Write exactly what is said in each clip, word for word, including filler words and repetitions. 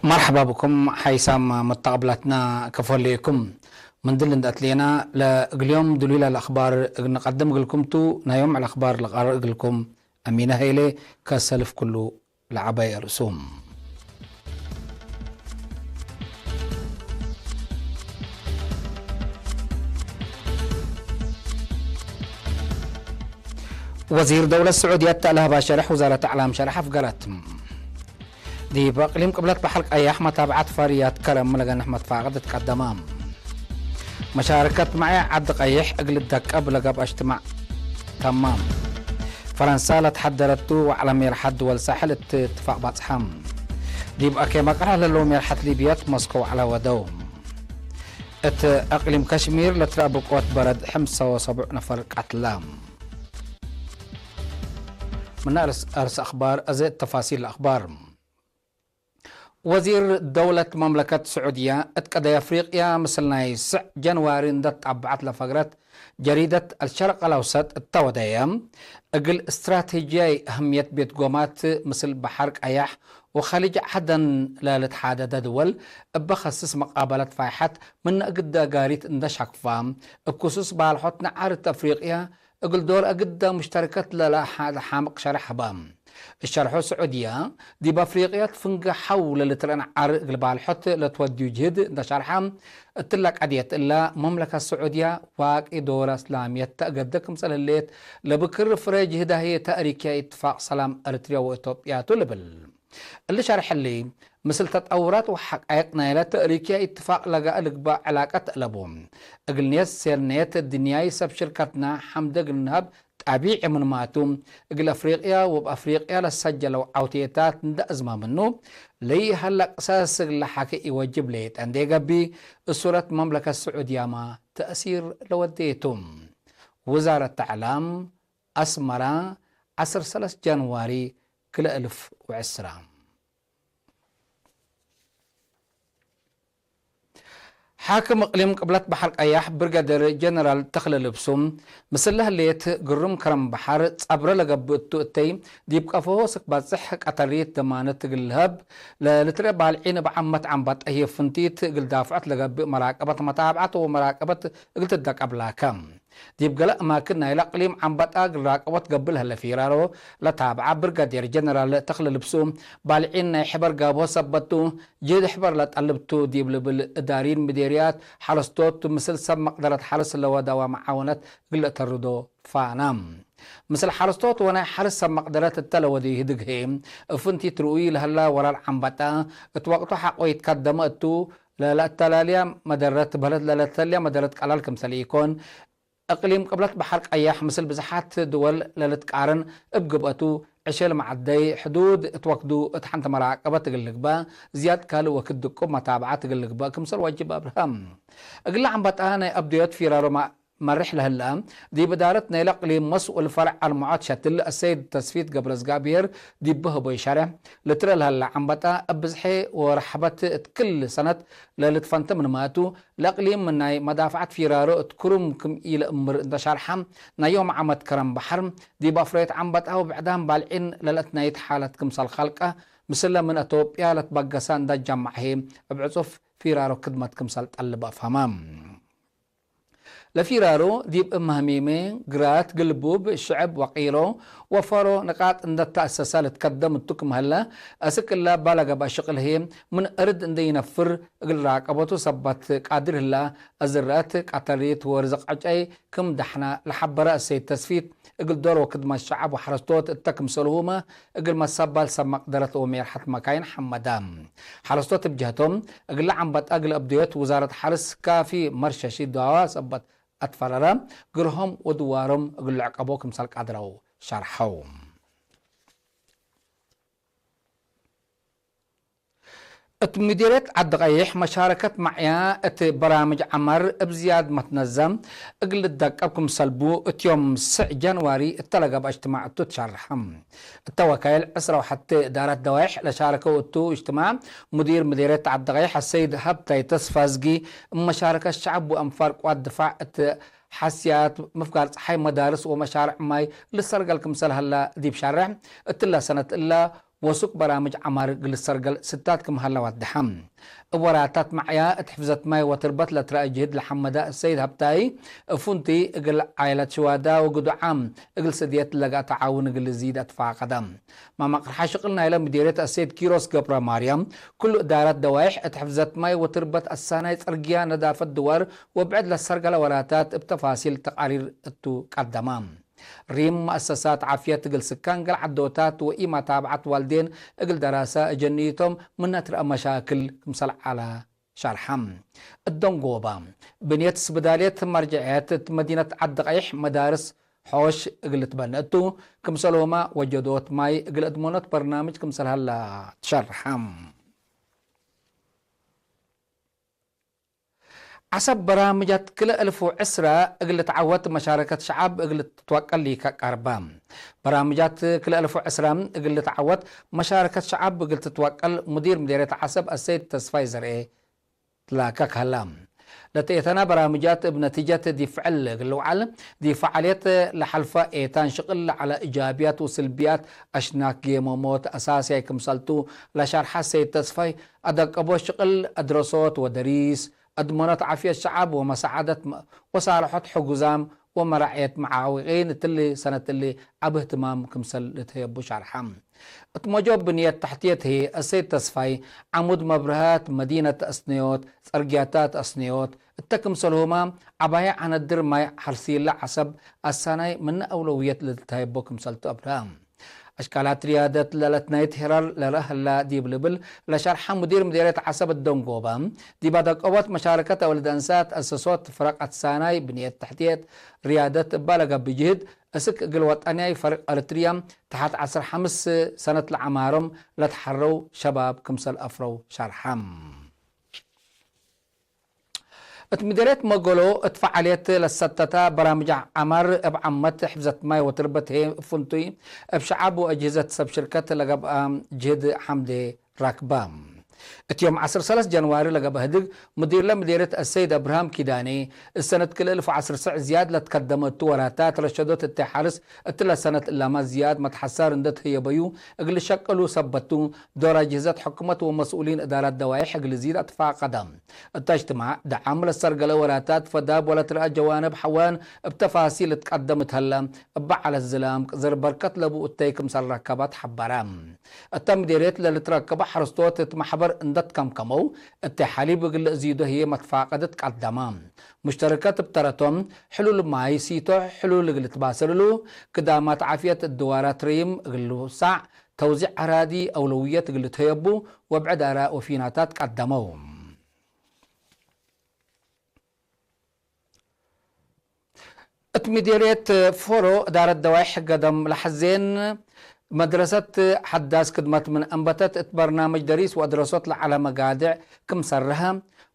መርሐባ ብኩም ሓይሳም መተቀብላትና፣ ከፎ ህሌኩም። ምን ድል እንዴ አትሌና፣ ለእግል ዮም ድሉይ ለአክባር እግል ንቀድም እግልኩም ቱ፣ ናይ ዮም ዐለ አክባር ለቀርእ እግልኩም አሚነ ሀይሌ፣ ከሰልፍ ኩሉ ለዐባይ አርእሱም። ወዚር ደውለት ስዑድየት ተአለሀባ ሸርሕ ውዛረት አዕላም ሸርሕ አፍገረት። ዲብ አቅሊም ቅብለት በሐር ቀያሕ መታብዐት ፋርያት ከረም ለገንሕ መትፋቅድ ትቀደመ። መሻረከት መዕያ ዐዲ ቀይሕ እግል ልደቀብ ለገብአ እጅትማዕ ተማም። ፈረንሳ ለትሐደረቱ ወዐለ ሜርሐት ድወል ሳሕል እት እትፋቅ ባጽሐ። ዲብ አኬ መቅርሕ ለህለው ሜርሐት ሊብየት ሞስኮ ወዐለ ወደው። እት አቅሊም ከሽሚር ለትረአ ብቆት በረድ ሕምሰ ወሰቡዕ ነፈር ቀትለ። ምነ አርስ፣ አርስ አክባር፣ አዜ ተፋሲል አክባር። ወዚር ደውለት መምለከት ስዑድየ እት ቀደይ አፍሪቅየ ምስል ናይ ስዕ ጀንዋሪ እንዴ ተጣበዐት ለፈግረት ጀሪደት አልሸርቅ አልአውሰጥ እተ ወደየ፣ እግል እስትራቴጅያይ አህምየት ቤት ጎማት ምስል በሐር ቀያሕ ወኸሊጅ ዐደን ለልትሓደደ ድወል እበ ከስስ መቃበለት ፋይሐት ምነ እግደ ጋሪት እንዴ ሸክፋ፣ እብ ክሱስ ባልሖት ነዓር እት አፍሪቅየ እግል ዶር እግደ ሙሽተርከት ለለሐ-፣ ለሐምቅ ሸርሕ ሀበ። እሸርሖ ስዑድየ፣ ዲብ አፍሪቅያ እት ፍንጌ ሐው ለልትረአ ነዓር እግል ባልሖት ለትወድዩ ጅህድ እንተ ሸርሐ፣ እትለ ቀድየት እለ መምለከት ስዑድየ ዋቂ ዶረ እስላምየት ተአገደ ክምሰል ህሌት ለብክር ፍሬ ጅህዳ ህዬ ተእሪክየ ኢትፋቅ ሰላም ኤሪትርያ ወኢትዮጵያ ቱ ልብል። እሊ ሸርሕ እሊ፣ ምስል ተጠውራት ወሐቃይቅ ናይለ ተእሪክየ ኢትፋቅ ለገአ ልግበእ ዕላቀት አለቡ። እግል ኔት ሴርኔት እድንያይ ሰብ ሽርከትና ሐምደ እግል ንሀብ ጣቢዕ ምንማቱ፣ እግል አፍሪቅያ ወእብ አፍሪቅያ ለሰጀለው ዐውቴታት እንደ አዝመ ምኑ፣ ለይሀለ ቅሰስ እግል ለሐኬ ኢወጅብ ሌጠ እንዴ ገብእ፣ እሱረት መምለከት ስዑድያመ ተእሲር ለወዴቱ። ውዛረት አዕላም፣ አስመረ፣ ዐስር ሰለስ ጃንዋሪ ክልኤ እልፍ ወዕስራ። ሓክም እቅሊም ቅብለት በሐር ቀያሕ ብርገደር ጀነራል ተክለ ልብሱ፣ ምስል ለህሌት ግሩም ከረም በሐር ጸብረ ለገብእ እቱ እተይ፣ ዲብ ቀፎሆ ስክ በጽሕ ቀተሪት ደማነት እግል ልሀብ፣ ለልትረ ባልዒን እብ ዓመት ዐንበጠ ህዬ ፍንቲት እግል ዳፍዐት ለገብእ መራቀበት መታብዐት ወመራቀበት እግል ትደቀብ ላከ። ዲብ ገሌ አማክን ናይለ አቅሊም ዐንበጣ እግል ራቀቦት ገብእ ለህለ ፊራሮ ለታብዐ ብርጋዴር ጀነራል ተክለ ልብሱ፣ ባልዒን ናይ ሕበር ጋብሆ ሰበት ቱ፣ ጅህድ ሕበር ለጠልብ ቱ ዲብ ልብል እዳሪን ምዴርያት ሐረስቶት ምስል ሰብ መቅደረት ሐርስ ለወደወ መዓወነት እግል ለአተርዶ ፋና። ምስል ሐረስቶት ወናይ ሐርስ ሰብ መቅደረት እተ ለወደዩ ህድግ ህዬ፣ እብ ፍንቲት ርኡይ ለህለ ወራር ዐንበጣ፣ እት ወቅቱ ሐቆ ይትከደመ እቱ፣ ለለአተላልያ መደረት በህለት ለለተልያ መደረት ቀላል ክምሰል ኢኮን፣ እቅሊም ቅብለት በሐር ቀያሕ ምስል ብዝሓት ድወል ለልትቃረን እብ ግብአቱ፣ ዕሸል መዐደይ ሕዱድ እት ወክዱ እት ሐንተ መራቀበት እግል ልግበእ፣ ዝያድ ካልእ ወክድ ድቁብ መታብዐት እግል ልግበእ ክምሰል ወጅብ አብርሀ። እግለ ዐንበጣ ናይ አብደዮት ፊራሮ መ-፣ መርሕ ለህለ፣ ዲብ እዳረት ናይለ እቅሊም መስኡል ፈርዕ አልሙዓት ሸትል አሰይድ ተስፊት ገብረዝጋብሄር ዲብ ህቦይ ሸሬሕ፣ ልትረ ለህለ ዐንበጣ እብ ብዝሐ ወረሕበት እት ክል ሰነት ለልትፈንተ ምንማቱ፣ ለእቅሊም ምን ናይ መዳፍዐት ፊራሮ እት ክሩም ክም ኢለእምር እንተ ሸርሐ፣ ናይ ዮም ዓመት ከረም በሐር፣ ዲብ አፍረየት ዐንበጣ ወብዕዳም ባልዒን ለለአትናይት ሓለት ክምሰል ከልቀ፣ ምስለ ምን አቶብያ ለትበገሰ እንደ ጀማዕ ህዬ፣ እብ ዕጹፍ ፊራሮ ክድመት ክምሰል ጠልብ አፍሀመ። ለፊራሮ ዲብ እመ ህሜሜ፣ ግራት፣ ግልቡብ፣ ሽዕብ ወቂሮ ወፈሮ ንቃጥ እንደ ተአሰሰ ልትከደም እቱ ክም ሀለ፣ አስክ እለ እባ ለገብአ ሽቅል ህዬ፣ ምን እርድ እንደ ኢነፍር እግል ራቀበቱ ሰበት ቃድር ህለ፣ አዝረአት፣ ቀተሪት ወርዝቅ ዕጨይ ክም ደሐነ ለሐበረ እሰይድ ተስፊት፣ እግል ዶር ወክድመት ሸዐብ ወሐረስቶት እተ ክምሰልሁመ፣ እግል መሰባል ሰብ መቅደረት ወሜርሐት መካይን ሐመደ። ሐረስቶት እብ ጀህቶም፣ እግለ ዐንበጣ እግል አብደዮት ውዛረት ሐርስ ካፊ መርሸሺ ደዋዋ ሰበት አትፈረረ፣ ግርሆም ወድዋሮም እግል ልዕቀቦ ክምሰል ቀድረው ሸርሐው። እት ምዲርየት ዐዲ ቀይሕ መሻረከት መዕያ እት በራምጅ ዐመር እብ ዝያድ መትነዘም እግል ልደቀብ ክምሰል ቡ፣ እት ዮም ስዕ ጃንዋሪ እተ ለገብአ እጅትማዕ እቱ ትሸርሐ። እተ ወካይል ዕስራ ወሐቴ እዳረት ደዋይሕ ለሻረከው እቱ እጅትማዕ፣ ሙዲር ምዲርየት ዐዲ ቀይሕ አሰይድ ሀብታይ ተስፋዝጊ፣ እብ መሻረከት ሸዐብ ወአንፋር ቅዋት ድፋዕ እት ሐስያት፣ ምፍጋር ጸሓይ፣ መዳርስ ወመሻርዕ ማይ ልሰርገል ክምሰል ሀለ ዲብ ሸርሕ፣ እትለ ሰነት እለ ወሱቅ በራምጅ ዐማር እግል ሰርገል ስታት ክም ሀለ ወደሐ። እብ ወራታት መዕያ እት ሕፍዘት ማይ ወትርበት ለትረአ ጅህድ ለሐመደ ሰይድ ሀብታይ፣ እፉንቲ እግል ዓይለት ሽዋዳ ወግዱዓም እግል ስድየት ለገአ ተዓውን እግል ልዚድ አትፋቀደ። ማም አቅርሐ ሽቅል ናይለ ምዲርየት አሰይድ ኪሮስ ገብረ ማርያም፣ ክሉ እዳራት ደዋይሕ እት ሕፍዘት ማይ ወትርበት አሳናይ ጽርግያ ነዳፈት ድዋር ወብዕድ ለሰርገለ ወራታት እብ ተፋሲል ተቃሪር እቱ ቀደማ። ሪም መአሰሳት ዓፍየት እግል ስካን ገል ዐዶታት ወኢመታብዐት ዋልዴን እግል ደራሰ እጀንይቶም ምነ ትረአ መሻክል ክምሰል ዐለ ሸርሐ። እት ደንጎባ፣ ብንየት ስብዳልየት መርጀዕየት እት መዲነት ዐዲ ቀይሕ መዳርስ ሖሽ እግል ልትበኔ እቱ፣ ክምሰልሁመ ወጀዶት ማይ እግል እድመኖት በርናምጅ ክምሰል ሀላ ትሸርሐ። ዐሰብ በራምጃት ክልኤ እልፍ ወዕስራ እግል ልትዐወት መሻረከት ሸዐብ እግል ልትትወቀል ሊከ ቀርበ። በራምጃት ክልኤ እልፍ ወዕስራ እግል ልትዐወት መሻረከት ሸዐብ እግል ትትወቀል ሙዲር ምዴርየት ዐሰብ አሰይድ ተስፋይ ዘርኤ ትላከክ ሀላ። ለተኤተና በራምጃት እብ ነቲጀት ዲብ ፍዕል እግል ልውዓል፣ ዲብ ፈዓልየት ለሐልፈ ኤታን ሽቅል ለዐለ እጃብያት ወስልብያት አሽናክ ጌመሞት አሳስያይ ክምሰልቱ ለሸርሐ ሰይድ ተስፋይ፣ አደቀቦ ሽቅል አድረሶት ወደሪስ፣ አድመኖት ዓፍየት ሸዐብ ወመሳዓደት መ-፣ ወሳልሖት ሕጉዛም ወመራዕየት መዓዊቂን እትሊ ሰነት እሊ ዐቢ እህትማም ክምሰል ልትህየቡ ሸርሐ። እት መጆ ብንየት ተሕትየት ህዬ፣ አሰይድ ተስፋይ፣ ዐሙድ መብርሀት፣ መዲነት አስነዮት፣ ጸርግያታት አስነዮት፣ እተ ክምሰልሁመ ዐባየ ዐነድር ማይ ሐርሲለ ዐሰብ አሳናይ ምነ አውለውየት ልትሀየቦ ክምሰልቱ አብርሀ። አሽካላት ርያደት ለለትናይት ሄራር ለረአ ህላ ዲብ ልብል ለሸርሐ ሙዲር ምዴርየት ዐሰብ ደንጎበ፣ ዲብ አደቀቦት መሻረከት አውልድ አንሳት አሰሶት ፍረቅ አትሳናይ ብንየት ተሕትየት ርያደት እባ ለገብእ ጅህድ፣ እስክ እግል ወጠንያይ ፈርቅ ኤረትርያ ተሐት ዐስር ሐምስ ሰነት ለዐማሮም ለትሐረው ሸባብ ክምሰል አፍረው ሸርሐ። እት ምዴርየት መገሎ እት ፈዓልየት ለሰተተ በራምጅ ዐማር እብ ዓመት ሕፍዘት ማይ ወትርበት ህዬ ፍንቱይ እብ ሸዐብ ወአጅህዘት ሰብ ሽርከት ለገብአ ጅህድ ሐምዴ ራክበ። እት ዮም ዐስር ሰለስ ጀንዋሪ ለገብአ ህድግ፣ ሙዲርለ ምዴርየት አሰይድ አብርሃም ኪዳኔ፣ እሰነት ክልኤ እልፍ ወዐስር ስዕ ዝያድ ለትከደመ እቱ ወራታት ረሸዶት እተ ሐርስ እትለ ሰነት እላመ ዝያድ መትሐሳር እንደ ትህየበዩ እግል ሸቅሉ ሰበቱ፣ ዶር አጅህዘት ሕኩመት ወመስኡሊን እዳራት ደዋይሕ እግል ዚድ አትፋቀደ። እተ እጅትማዕ ደዓም ለሰርገለ ወራታት ፈዳብ ወለትረአ ጀዋንብ ሐዋን እብ ተፋሲል እትቀደም እት ሀለ፣ እበ ዐለት ዝላም ቅዝር በርከት ለቡ እተይ ክምሰል ረከበት ሐበረ። እተ ምዴርየት ለልትረከበ ሐረስቶት እት መሕበር እንደ ትከምከመው፣ እተ ሐሊብ እግል ለእዚዶ ህዬ መትፋቀደት ቀደመ። ሙሽተረከት እብ ተረቶም፣ ሕሉል ማይ ሲቶ ሕሉል እግል ትባሰልሉ፣ ክዳማት ዓፍየት እድዋራት ረይም እግል ልውሳዕ፣ ተውዚዕ አራዲ አውለውየት እግል ልትሀየቡ ወብዕድ አራእ ወፊናታት ቀደመው። እት ምዴርየት ፎሮ እዳረት ደዋይሕ ገደም ለሐዜን መድረሰት ሐዳስ ክድመት ምን አንበተት እት በርናምጅ ደሪስ ወአድረሶት ለዐለ መጋድዕ ክም ሰርሐ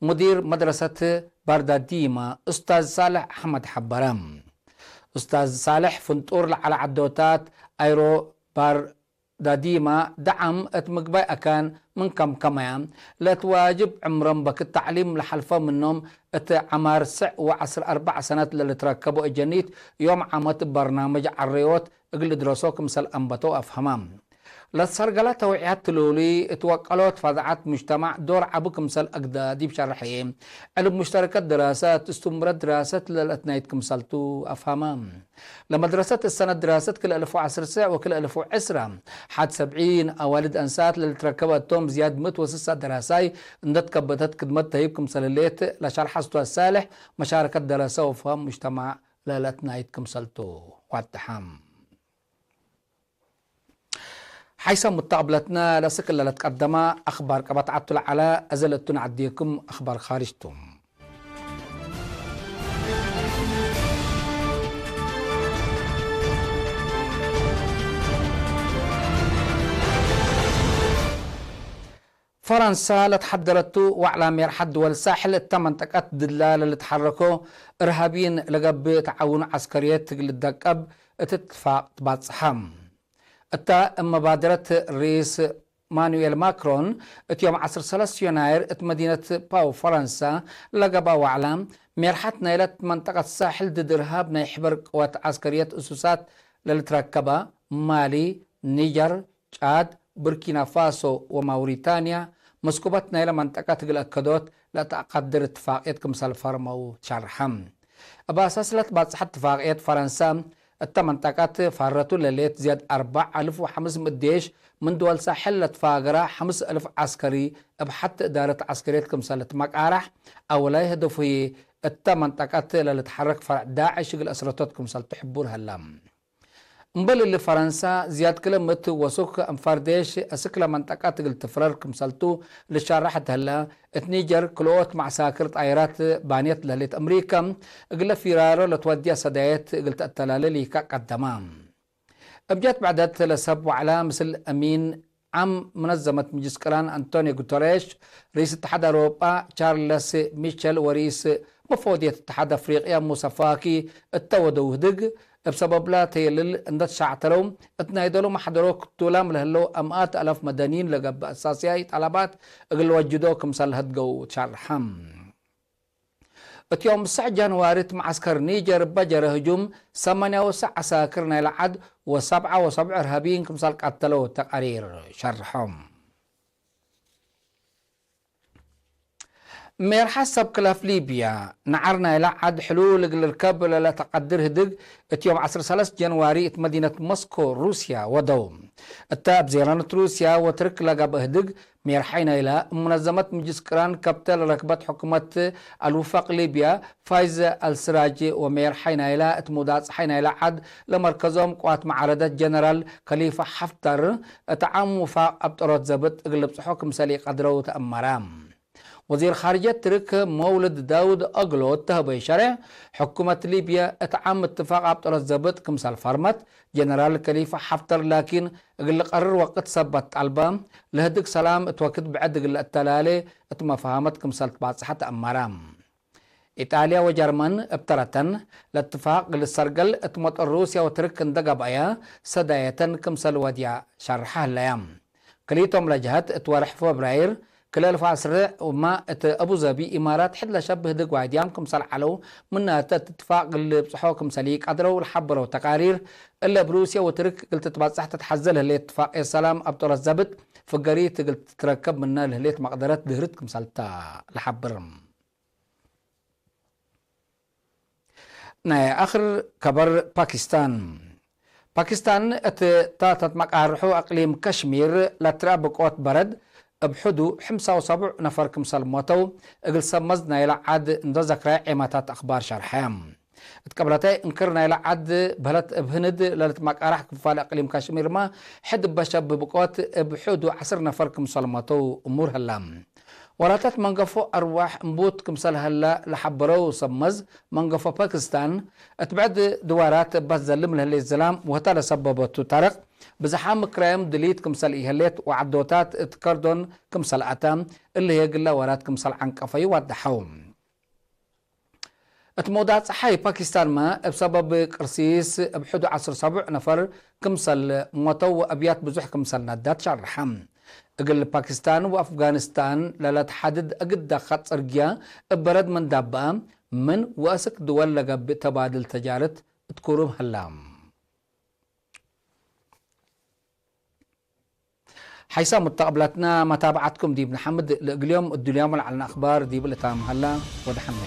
ሙዲር መድረሰት ባርዳዲማ ኡስታዝ ሳልሕ አሕመድ ሐበረ። ኡስታዝ ሳልሕ ፍንጡር ለዐለ ዐዶታት አይሮ ባር ዳዲማ ደዓም እት ምግባይ አካን ምን ከምከመያ፣ ለእት ዋጅብ ዕምሮም በክት ተዕሊም ለሐልፈው ምኖም እት ዐማር ስዕ ወዐስር አርበዕ ሰነት ለልትረከቦ እጀኒት ዮም ዓመት በርናምጅ ዐረዮት እግል ልድረሶ ክምሰል አንበተው አፍሀማ። ለሰርገለ ተውዕያት ትሉሊ እት ወቀሎት ፈዛዐት ሙጅተማዕ ዶር ዐቢ ክምሰል አግዳ ዲብ ሸርሐ፣ ዕልብ ሙሽተረከት ድራሰት፣ እስትምረት ድራሰት ለልአትናይት ክምሰልቱ አፍሀማ። ለመድረሰት እሰነት ድራሰት ክልኤ እልፍ ወዐስር ስዕ ወክልኤ እልፍ ወዕስራ፣ ሐድ ሰብዒን አዋልድ አንሳት ለልትረከበ እቶም ዝያድ ምእት ወስሳ ደራሳይ እንደ ትከበተት ክድመት ተህይብ ክምሰል ህሌት ለሸርሐ ኡስታዝ ሳልሕ፣ መሻረከት ደረሰ ወፍሀም ሙጅተማዕ ለለትናይት ክምሰልቱ ዋድሐም። ሐይሰ ሙተቅብለትነ ለእስክ ለለትቀደመ አክባር ቀበት ዐቱ ለዐለ፣ እዘ ለእቱ ነዐዴኩም አክባር ካርጅ ቱ። ፈረንሳ ለትሐደረቱ ወዕላ ሜርሐት ድወል ሳሕል እተ መንጠቀት ድላ ለልትሐረኮ እርሃብይን ለገብእ ተዓውኑ ዐስከርየት እግል ልደቀብ እት እትፋቅ ትባጽሐ። እተ እብ መባደረት ርኢስ ማኑኤል ማክሮን፣ እት ዮም ዐስር ሰለስ ዮናይር እት መዲነት ፓው ፈረንሳ ለገብአ ወዕላ፣ ሜርሐት ናይለት መንጠቀት ሳሕል ድድ እርሃብ ናይ ሕበር ቅወት ዐስከርየት እሱሳት ለልትረከበ፣ ማሊ፣ ኒጀር፣ ጫድ፣ ቡርኪና ፋሶ ወማውሪታንያ መስኩበት ናይለ መንጠቀት እግል አከዶት ለተአቀድር እትፋቅየት ክምሰል ፈርመው ሸርሐ። እብ አሳስ ለትባጽሐት እትፋቅየት ፈረንሰ እተ መንጠቀት ፋረቱ ለሌት ዝያድ አርበዕ አልፍ ወሐምስ ምእት ዴሽ ምን ድወል ሳሕል ለትፋገራ ሐምስ አልፍ ዐስከሪ እብ ሐቲ እዳረት ዐስከርየት ክምሰል ልትመቃራሕ አወላይ ህደፉ ህዬ እተ መንጠቀት ለልትሐረክ ፈርዕ ዳዕሽ እግል አስረቶት ክምሰልቱ ሕቡር ሀላ። እምበል እሊ ፈረንሳ ዝያድ ክለ ምእት ወሱክ እንፋር ዴሽ እስክ ለመንጠቀት እግል ትፍረር ክምሰልቱ ልሻራሕ እት ህለ፣ እት ኒጀር ክልኦት መዐሳክር ጣይራት ባንየት ለህሌት አምሪከ እግለ ፊራሮ ለትወድያ ሰዳየት እግል ተአተላሌ ሊካ ቀደማ። እብ ጀት ብዕደት ለሰብ ወዕላ ምስል አሚን ዓም መነዘመት ምጅልስ ቅራን አንቶኒዮ ጉተሬሽ፣ ርኢስ እትሓድ አውሮጳ ቻርለስ ሚቸል ወርኢስ መፈወድየት እትሓድ አፍሪቅያ ሙሳ ፋኪ እተ ወደው ህድግ፣ እብ ሰበብላ ተየልል እንደ ትሻዕተረው እት ናይ ዶሉ መሕደሮ ክቱላም ለህለው አምኣት አላፍ መደኒን ለገብእ አሳስያይ ጠለባት እግል ወጅዶ ክምሰል ህድገው ትሸርሐ። እት ዮም ብሰዕ ጃንዋሪ እት መዐስከር ኒጀር እበ ጀረ ህጁም፣ ሰማንያ ወሰዕ ዐሳክር ናይለ ዐድ ወሰብዓ ወሰብዑ እርሃብይን ክምሰል ቀተለው ተቃሪር ሸርሖም። ሜርሐ ሰብ ክላፍ ሊብያ፣ ነዐር ናይለ ዐድ ሕሉል እግል ልርከብ ለለተቀድር ህድግ፣ እት ዮም ዐስር ሰለስ ጀንዋሪ እት መዲነት ሞስኮ ሩስያ ወደው። እተ እብ ዜራነት ሩስያ ወትርክ ለገብአ ህድግ፣ ሜርሓይ ናይላ እብ ሙነዘመት ምጅልስ ቅራን ከብተ ለረክበት ሕኩመት አልውፋቅ ሊብያ ፋይዝ አልስራጅ ወሜርሓይ ናይላ እት ሙዳጽሓይ ናይላ ዐድ ለመርከዞም ቅዋት መዓረደት ጀነራል ከሊፋ ሐፍተር እት ዓም ውፋቅ አብጠሮት ዘብጥ እግል ልብጽሖ ክምሰል ኢቀድረው ተአመረ። ወዚር ኻርጀት ትርክ መውልድ ዳውድ ኦግሎ እተ ህበይ ሸሬሕ፣ ሕኩመት ሊብየ እት ዓም እትፋቅ አብጠሮት ዘብጥ ክምሰል ፈርመት፣ ጀነራል ከሊፋ ሐፍተር ላኪን እግል ልቀርር ወቅት ሰበት ጠልበ፣ ለህድግ ሰላም እት ወክድ ብዕድ እግል ለአተላሌ እት መፋሀመት ክምሰል ትባጽሐ ተአመረ። ኢጣልያ ወጀርመን እብ ተረተን፣ ለእትፋቅ እግል ሰርገል እት መጠን ሩስያ ወትርክ እንደ ገብአየ ሰዳየተን ክምሰል ወድያ ሸርሐ ህለየ። ክልኢቶም ለጀሀት እት ወርሕ ፎብራይር ክልኤ አልፍ ወዐስር እማ እት አቡዘቢ ኢማራት ሕድ ለሸብህ ህድግ ዋይድያም ክምሰል ዐለው፣ ምናተ እት እትፋቅ እግል ልብጽሖ ክምሰል ኢቀድረው ለሐበረው ተቃሪር፣ እለ እብ ሩስየ ወትርክ እግል ትትባጸሕ ተትሐዘ ለህሌት እትፋቅየት ሰላም አብጠሮት ዘብጥ ፍገሪት እግል ትትረከብ ምነ ለህሌት መቅደረት ድህርት ክምሰልታ ለሐብር። ናይ አክር ከበር ፓኪስታን። ፓኪስታን እት ታተት መቃርሑ አቅሊም ከሽሚር ለትረአ ብቆት በረድ እብ ሕዱ ሕምሳ ወሰቡዕ ነፈር ክምሰል ሞተው እግል ሰብ መዝ ናይለ ዐድ እንዶ ዘክራይ ዔማታት አክባር ሸርሐ። እት ቀብለታይ እንክር ናይለ ዐድ በህለት እብ ህንድ ለልትመቃራሕ ክፋል አቅሊም ከሽሚርመ ሕድ እበ ሸብ ብቆት እብ ሕዱ ዐስር ነፈር ክምሰል ሞተው እሙር ህላ። ወራታት መንገፎ አርዋሕ እምቡት ክምሰል ሀላ ለሐበረው ሰብ መዝ መንገፎ ፓኪስታን፣ እት ብዕድ ድዋራት እባት ዘልም ለህሌት ዝላም ወህታ ለሰበበቱ ታርቅ፣ ብዝሓም ክራይም ድሊት ክምሰል ኢህሌት ወዐዶታት እት ከርዶን ክምሰል አታ፣ እሊ ህዬ ግለ ወራት ክምሰል ዐንቀፈዩ ዋደሐው። እት መውዳዕ ጸሓይ ፓኪስታንመ፣ እብ ሰበብ ቅርሲስ እብ ሕዱ ዐስር ሰቡዕ ነፈር ክምሰል ሞተው ወአብያት ብዙሕ ክምሰል ነዳት ሸርሐ። እግል ፓኪስታን ወአፍጋኒስታን ለለትሓድድ እግል ደኸ ጽርግያ እብ በረድ ምን ዳብአ፣ ምን ወአስክ ድወል ለገብእ ተባድል ተጃረት እት ኩሩብ ሀላ። ሐይሳም ሙተቀብላትና መታብዓትኩም ዲብ ነሐምድ፣ ለእግልዮም እዱልያም ለዐልነ አክባር ዲብ ልታም ሀላ። ወደሐን።